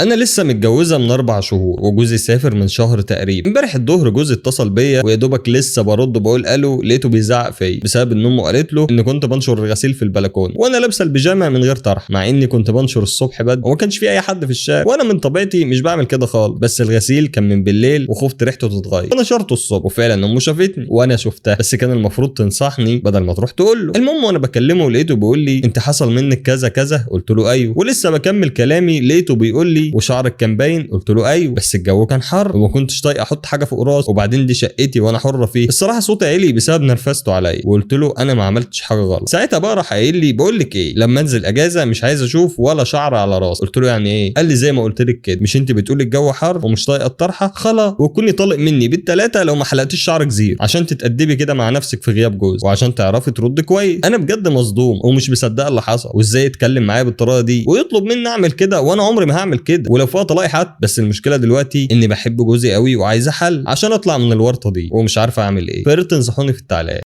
انا لسه متجوزة من 4 شهور وجوزي سافر من شهر تقريبا. امبارح الظهر جوزي اتصل بيا ويا دوبك لسه برد بقول الو، لقيته بيزعق فيا بسبب ان امه قالت له ان كنت بنشر الغسيل في البلكونه وانا لابسه البيجامه من غير طرح، مع اني كنت بنشر الصبح بدري وما كانش في اي حد في الشارع، وانا من طبيعتي مش بعمل كده خالص، بس الغسيل كان من بالليل وخفت ريحته تتغير فنشرته الصبح، وفعلا امه شافتني وانا شفتها، بس كان المفروض تنصحني بدل ما تروح تقول له. المهم وانا بكلمه لقيته بيقول لي انت حصل منك كذا كذا، قلت له ايوه، ولسه بكمل كلامي لقيته بيقول لي وشعرك كان باين، قلت له ايوه بس الجو كان حر وما كنتش طايق احط حاجة فوق راسي، وبعدين دي شقتي وانا حره فيه. الصراحة صوتي عالي بسبب نرفزته عليا، وقلت له انا ما عملتش حاجة غلط. ساعتها بقى راح قايل لي بقول لك ايه، لما انزل اجازه مش عايز اشوف ولا شعر على راسي. قلت له يعني ايه؟ قال لي زي ما قلت لك كده، مش انت بتقولي الجو حر ومش طايقة الطرحة، خلاص وكوني طالق مني بالثلاثة لو ما حلقتيش شعرك zero، عشان تتأدبي كده مع نفسك في غياب جوز وعشان تعرفي ترد كويس. انا بجد مصدوم ومش مصدق اللي حصل، وازاي يتكلم معايا بالطريقة دي ويطلب مني اعمل كده وانا عمري ما هعمل كده ولو فيها طلاقي حتى. بس المشكلة دلوقتي اني بحب جوزي قوي وعايزه حل عشان اطلع من الورطة دي ومش عارفه اعمل ايه، فياريت تنصحوني في التعليقات.